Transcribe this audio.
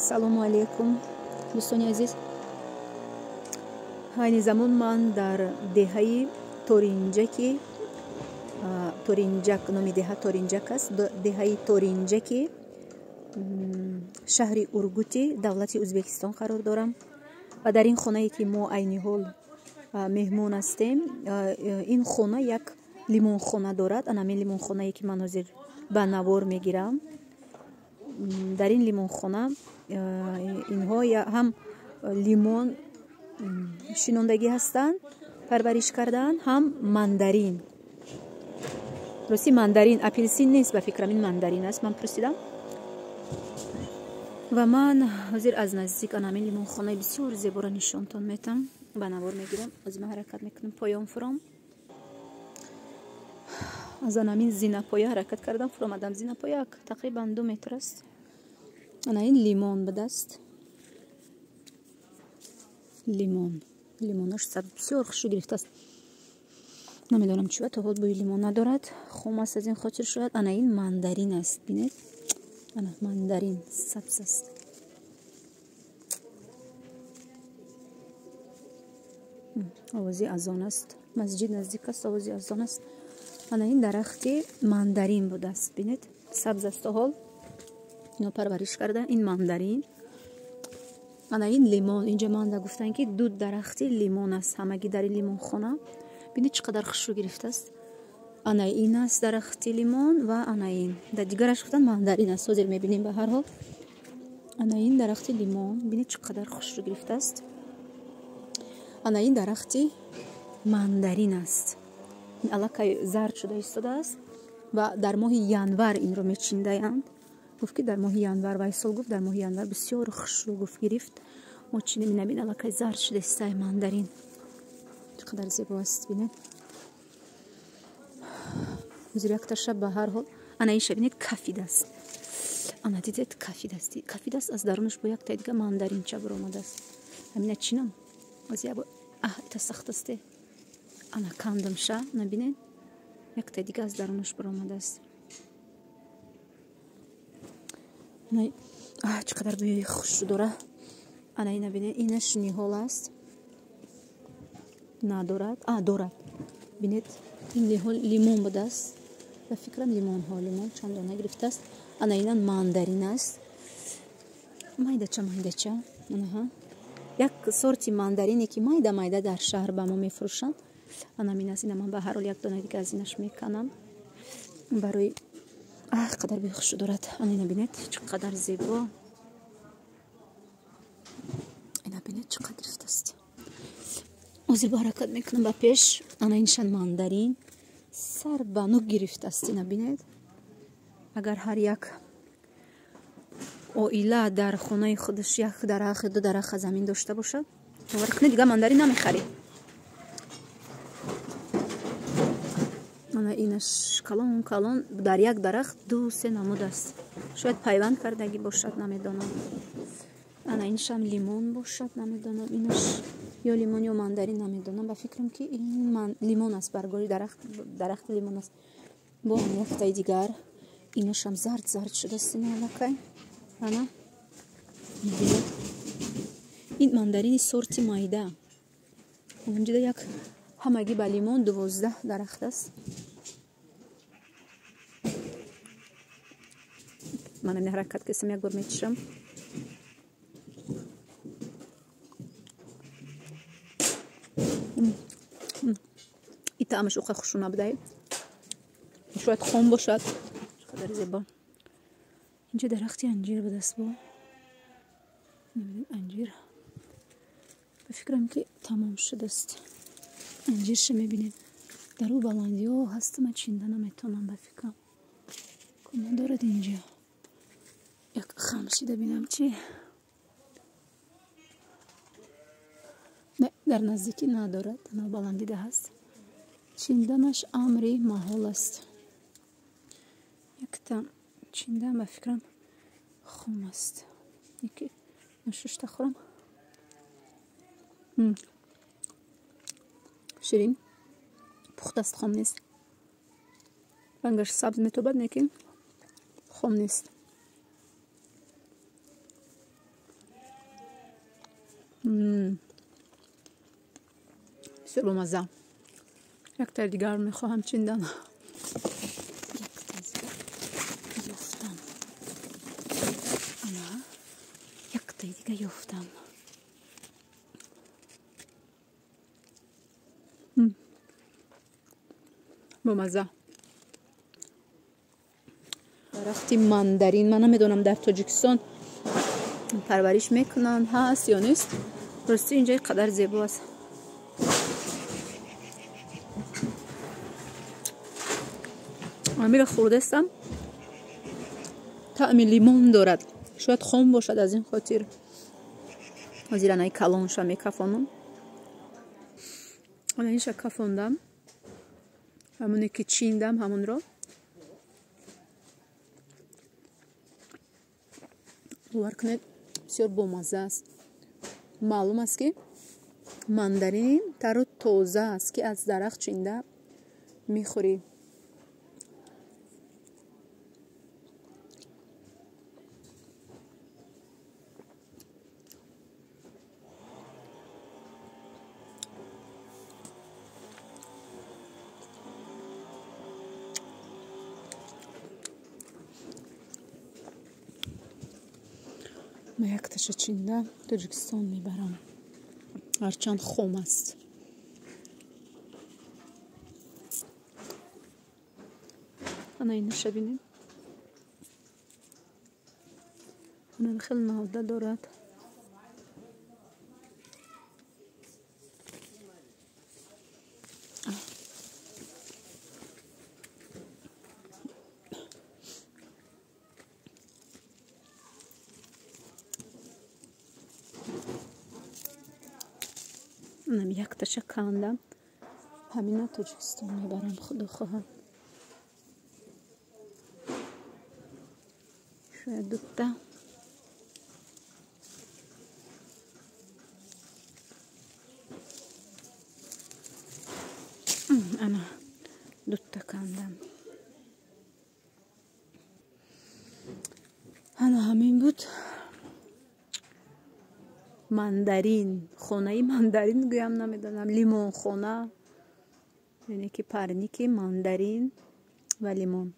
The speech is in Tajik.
Салому алейкум, дӯстони азиз. Айни замон ман дар деҳаи Торинҷаки, Торинҷак, номи деҳа Торинҷак аст, деҳаи Торинҷаки шаҳри Ургути давлати Ӯзбекистон қарор дорам ва дар ин хонае ки мо айни ҳол меҳмон ҳастем, ин хона як лимонхона дорад. Ана ҳамин лимонхонае ки ман ҳозир ба навор мегирам. Дар ин лимонхона инҳо ҳам лимон шинондагӣ ҳастанд, парвариш кардаанд, ҳам мандарин. Рости мандарин, апелсин нест, ба фикрам ин мандарин аст, ман пурсидам. Ва ман ҳозир аз наздик ана ҳамин лимонхонаи бисёр зеборо нишонтон метам, ба навор мегирам. Ҳозир ман ҳаракат мекунам поён фуром. Аз ана ҳамин зинапоя ҳаракат кардам, фуромадам. Зинапоя тақрибан 2 метр аст. Ана ин лимон будааст. Лимон. Лимонаш бисёр хушрӯ гирифтааст. Намедонам чӣ, то ҳол бӯи лимон надорад. Хом аст, аз ин хотир шояд. Ана ин мандарин аст, бинед. Ана мандарин сабз аст. Овози азон аст. Масҷид наздик аст, овози азон аст. Ана ин дарахти мандарин будааст, бинед. Сабз аст то ҳол. Ино парвариш карда, ин мандарин. Ана ин лимон. Инҷа манда гуфтанд ки 2 дарахти лимон аст ҳамагӣ дар ин лимонхона. Бинед чӣ қадар хушрӯ гирифтааст. Ана ин аст дарахти лимон ва ана ин. Дар дигараш гуфтанд мандарин аст. Ҳозир мебинем ба ҳар ҳол. Ана ин дарахти лимон. Бинед чӣ қадар хушрӯ гирифтааст. Ана ин дарахти мандарин аст. Ин аллакай зард шуда истодааст ва дар моҳи январ инро мечиндаянд. Гуфт ки дар моҳи январ, вай сол гуфт дар моҳи январ бисёр хушрӯ гуфт гирифт. Мо чинем, ина бин аллакай зард шуда истай мандарин. Чӣ қадар зебо аст, бинед. Ҳозир якташа ба ҳар ҳол. Ана иша бинед кафидааст. Ана дидед кафидааст. Кафидааст, аз дарунаш бо якта дига мандаринча баромадааст. Ҳамина чинам. Ҳозир як ита сахт аст. Ана кандамша, набинед. Якта дига аз дарунаш баромадааст. Чӣ қадар бӯи хушрӯ дора. Ана ина бинед, инаш ниҳол аст. Надорад. Дорад. Бинед, ин ниҳол лимон будааст. Ба фикрам лимонҳо, лимон чанд дона гирифтааст. Ана ина мандарин аст. Майдача, майдача. Анаҳа. Як сорти мандарине ки майда майда дар шаҳр ба мо мефурӯшанд. Ана мин аст. Ина ман ба ҳар ҳол як дона дига аз инаш меканам. Барои қадар бӯи хушрӯ дорад. Ана ина бинед, чӣ қадар зебо. Ина бинед чӣ қадар гирифтааст. Ҳозир бо ҳаракат мекунам ба пеш. Ана иншан мандарин сар ба нук гирифтааст. Ина бинед. Агар ҳар як оила дар хонаи худаш як дарахт, 2 дарахт замин дошта бошад, бовар кунед дига мандарин намехаред. Ана инаш калон калон дар як дарахт 2-3 намуд аст. Шояд пайванд кардагӣ бошад, намедонам. Ана иншам лимон бошад, намедонам. Инаш ё лимон ё мандарин, намедонам. Ба фикрам ки ин лимон аст, баргори дарахти лимон аст. Бо яктаи дигар инашам зард зард шудааст, ина аллакай. Ана мебинед, ин мандарини сорти майда. Онҷода як ҳамагӣ ба лимон 12 дарахт аст. Ман ҳамин ҳаракат кардам, як бор мечишам. И таъмаш уқа хушрӯ набудай. Шояд хом бошад. Чӣ қадар зебо. Инҷа дарахти анҷир будааст бо. Мебинед анҷир. Ба фикрам ки тамом шудааст. Анҷирша мебинед. Дар ӯ баландиҳо ҳаст, ман чинда наметавонам ба фикрам. Куна дорад инҷа. Як хам шида бинам чи. Не, дар наздикӣ надорад, танҳо баландида ҳаст. Чинданаш амри маҳол аст. Якта чиндан ба фикрам хом аст. Яке нашушта хӯрам. Ширин. Пухтаст, хом нест. Рангаш сабз метобад, лекин хом нест. Бисёр бомазза. Яктаи дигар мехоҳам чиндан. Ёфтам. Ана яктаи дига ёфтам. Бомазза. Дарахти мандарин. Ман намедонам дар Тоҷикистон парвариш мекунанд ҳаст ё нест. Рости инҷа қадар зебо аст. Амира хӯрдастам. Таъми лимон дорад. Шояд хом бошад аз ин хотир. Ҳозир анаи калонша мекафонам. Ана инша кафондам. Ҳамоне ки чиндам ҳамонро. Бовар кунед, бисёр бомазза аст. Маълум аст ки мандарин тару тоза аст ки аз дарахт чинда мехӯрӣ. Ма якташа чинда Тоҷикистон мебарам. Ҳарчанд хом аст. Ана инаша бинед. Ана хеле навда дорад. Анам якташа кандам. Ҳамина Тоҷикистон мебарам, худо хоҳад. Шояд дута. Ана дута кандам. Ана ҳамин буд. Мандарин, хонаи мандарин гӯям намедонам, лимонхона, яъне ки парники мандарин ва лимон.